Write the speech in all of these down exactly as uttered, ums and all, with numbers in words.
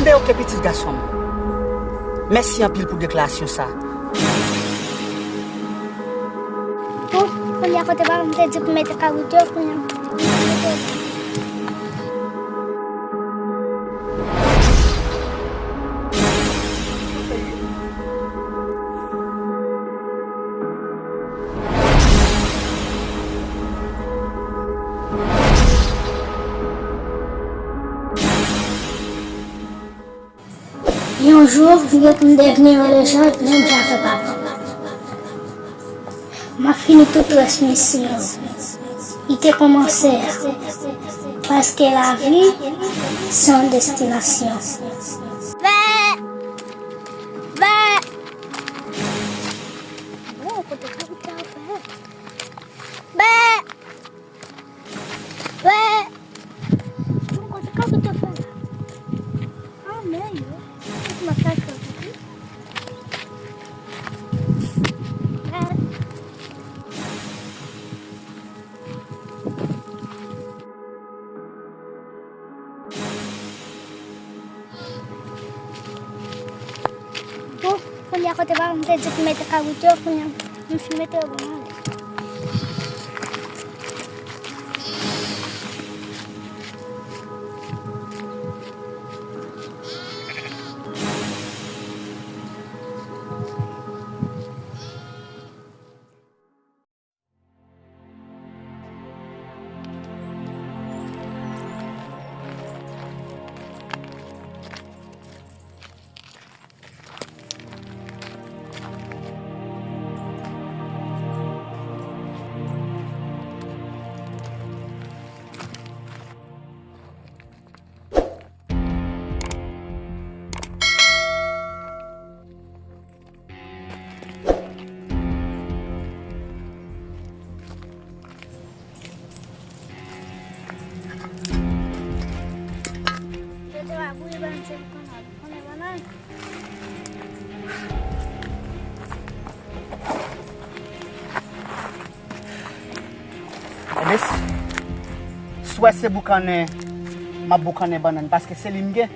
Mbe oke, pitit gason m. Mèsi anpil pou deklarasyon sa. Bon, kounye a kote papa m te di pou mete kabrit yo, kounye a. Yon jou, m gen pou m devni yon lejand, menm jan avèk papa m. M ap fini tout rès misyon yo. Li te kòmanse a. Paske lavi se yon destinasyon. Bè! Bè! Bon, kote kabrit la fè? Bè! Bè! Bon, kote kabrit la fè? Ah, men yo. Tout makak yo. Bè! Bon, kounye a kote papa m te di pou mete kabrit yo, kounye a m fin mete yo, bon, m ale. Yo te va bouyi bannann, se pou konnen, konnen bannann. Ebyen, s-, swè se boukannen, m ap boukannen bannann, paske se li m gen.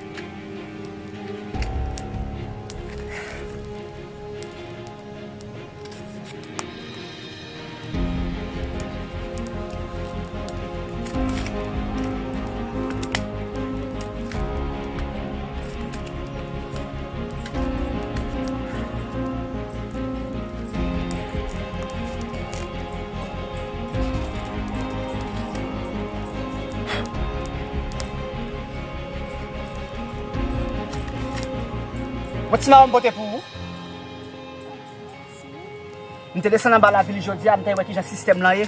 Bon, ti mawon m pote pou ou. M te desann anba lavil jodi a, m te wè kijan sistèm lan ye.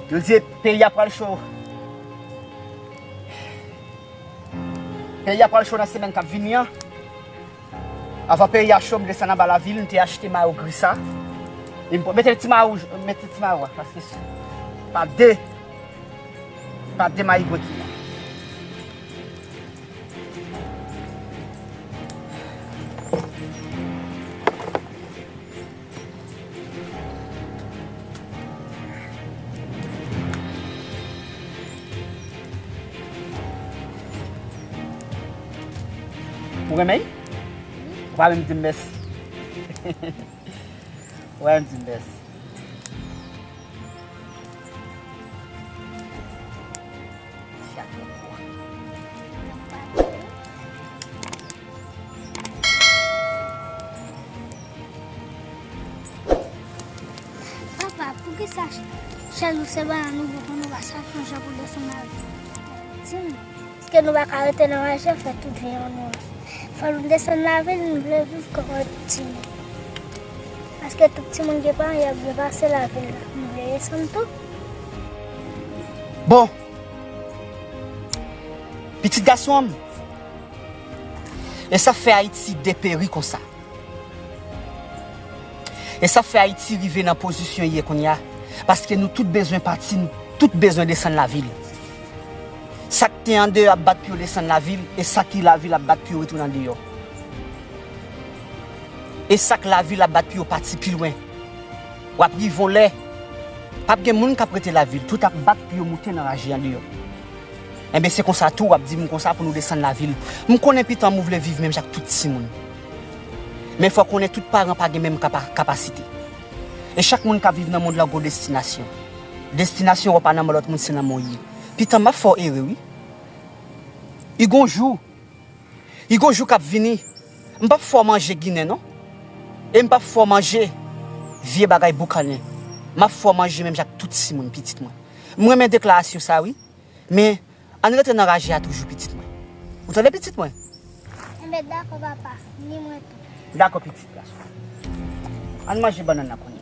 Yo di peyi a pral cho. Peyi a pral cho nan semèn k ap vini an. Avan peyi a cho, m desann anba lavil, m te achte mayo gri sa. E m pran, mete ti mayo, mete ti mayo a, paske se pa de, pa de mayi gwo ki la. Ou renmen l? Ou pa menm di m mèsi. Ou pa menm di m mèsi. Papa, poukisa ch-, chak jou se bannann nou vle pou nou pa chache yon jan pou desann lavil? Di m, èske nou pa ka rete nan mache fè tout vi an nou an? Fò nou desann lavil, nou vle viv kòm yon timoun. Paske tout timoun gen paran, y ap byen pase lavil la. Nou vle desann tou. Bon, pitit gason an m, e sa fè Ayiti deperi konsa. E sa fè Ayiti rive nan pozisyon l ye kounye a, paske nou tout bezwen pati, nou tout bezwen desann lavil. Sa k te andeyò ap bat pou yo desann lavil, e sa ki lavil ap bat pou yo retounen andeyò. E sa k lavil ap bat pou yo pati pi lwen. W ap rive yon lè, p ap gen moun k ap rete lavil, tout ap bat pou yo moute nan raje andeyò. Enben, se konsa tou w ap di m konsa pou nou desann lavil. M konnen pitanm ou vle viv menm jan ak tout timoun. Men fò w konnen tout paran pa gen menm kapa-, kapasite. E chak moun k ap viv nan mond lan gon destinasyon. Destinasyon w pa nan men lòt moun, se nan men w ye. Pitanm, m ap fè w ere, wi. I gon jou, i gon jou k ap vini, m p ap fè w manje ginen, non. E m p ap fè w manje vye bagay boukannen. M ap fè w manje menm jan ak tout timoun, pitit mwen. M renmen deklarasyon sa, wi. Men, ann rete nan raje a toujou, pitit mwen. Ou tande, pitit mwen? Enben, dakò, papa. Ni mwen tou. Dakò, pitit gason. Ann manje bannann nan kounye a.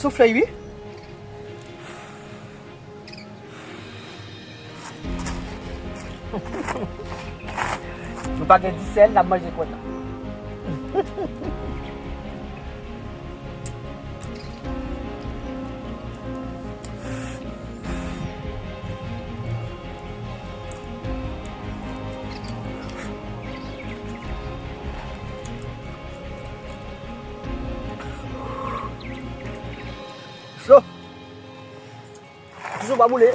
Soufle, wi. Nou pa gen disèl, n ap manje kontan. Cho. Toujou pa boule.